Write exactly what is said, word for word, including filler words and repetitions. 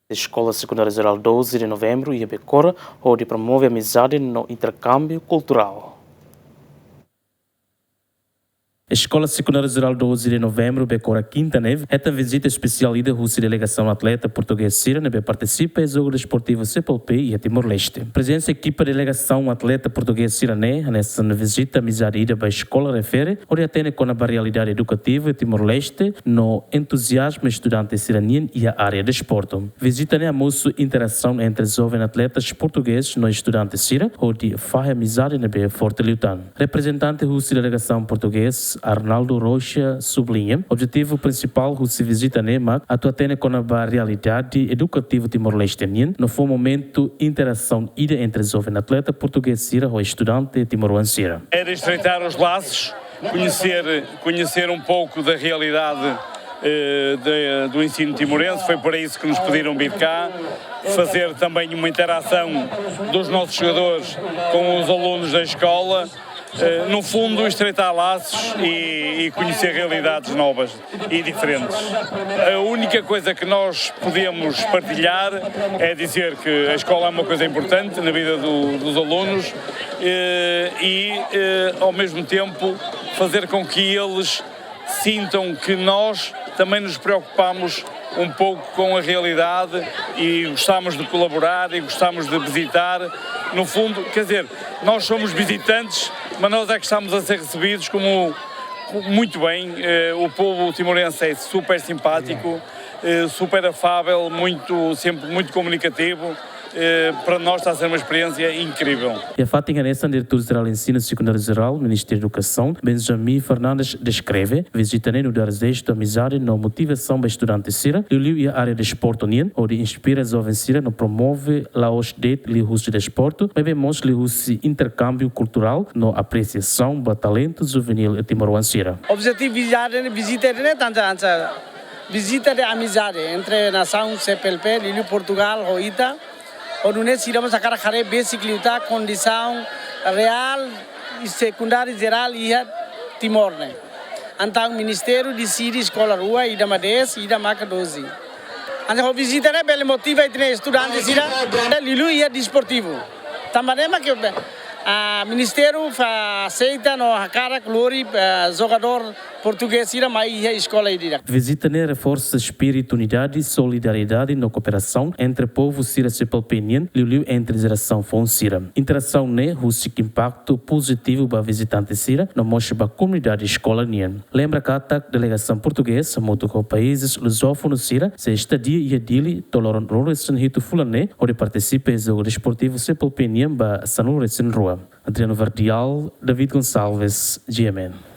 Eskola Sekundária Jerál doze de Novembru iha Bekora, hodi promove amizade no interkámbiu kulturál. Eskola Sekundária Jerál doze de Novembru, Bekora, kinta ne'e, hetan vizita espesiál ida husi delegasaun atleta portugés sira ne'ebé partisipa iha Jogu Desportivu C P L P iha Timor-Leste. Prezensa ekipa delegasaun atleta portugés sira-ne'e hanesan vizita amizade ida ba eskola refere, hodi hatene kona-ba realidade edukativa Timor-Leste no entuziazmu estudante sira-nian iha área desportu. Vizita ne'e hamosu interasaun entre joven atletas portugés no estudante sira, hodi fahe amizade ne'ebé forte liután. Reprezentante husi delegasaun portugés, Arnaldo Rocha, subliña, objetivu prinsipál husi vizita ne'e mak atu hatene kona-ba realidade edukativa Timor-Leste nian, no fó momentu interasaun ida entre joven atleta portugés sira ho estudante timoroan sira. Era estreitar os laços, conhecer, conhecer um pouco da realidade, eh, de, do ensino timorense. Foi para isso que nos pediram vir cá. Fazer também uma interação dos nossos jogadores com os alunos da escola. Eh, no fundo, estreitar laços e, e conhecer realidades novas e diferentes. A única coisa que nós podemos partilhar é dizer que a escola é uma coisa importante na vida do, dos alunos, eh, e, eh, ao mesmo tempo, fazer com que eles sintam que nós também nos preocupamos um pouco com a realidade e gostamos de colaborar e gostamos de visitar. No fundo, quer dizer, nós somos visitantes, mas nós é que estamos a ser recebidos como, muito bem. Eh, o povo timorense é super simpático, eh, super afável, muito, sempre muito comunicativo. Eh, para nós está a ser uma experiência incrível. Iha fatin hanesan, Diretór Jerál Ensinu Sekundáriu Jerál, Ministériu Edukasaun, Benjamin Fernandes, deskreve vizita ne'e nu'udar jestu amizade no motivasaun ba estudante sira, liuliu iha área desportu nian, hodi inspira joven sira no promove la'ós de'it liuhusi desportu, maibé mós liuhusi interkámbiu kulturál no apresiasaun ba talentu juvenil timoroan sira. Objetivu vizita ne'e, vizita ne'e tanba hanesan vizita de amizade entre nasaun C P L P, liuliu Portugal ho ita. Ho nune'e sira mós hakarak haree besik liután kondisaun reál i sekundáriu jerál iha Timor ne'e. Entaun ministériu deside eskola rua, ida mak dez, ida mak doze. Entaun ho vizita ne'e bele motiva ita-nia estudante sira, liuliu iha desportivu. Tanba ne'e mak, ah, ministériu fó aseita no hakarak lori, ah, jogadór portugés sira mai iha eskola ida-idak. Vizita ne'e reforsa espíritu unidade, solidariedade no kooperasaun entre povu sira C P L P nian, liuliu entre jerasaun foun sira. Interasaun ne'e husik impaktu pozitivu ba vizitante sira no mós ba komunidade eskola nian. Lembra katak delegasaun portugés hamutuk ho países lusófonu sira sei estadia iha Dili to'o loron ruanulu-resin-hitu fulan ne'e, hodi partisipa iha jogu desportivu C P L P nian ba sanulu-resin-rua. Adriano Verdial, David Gonçalves, G M N.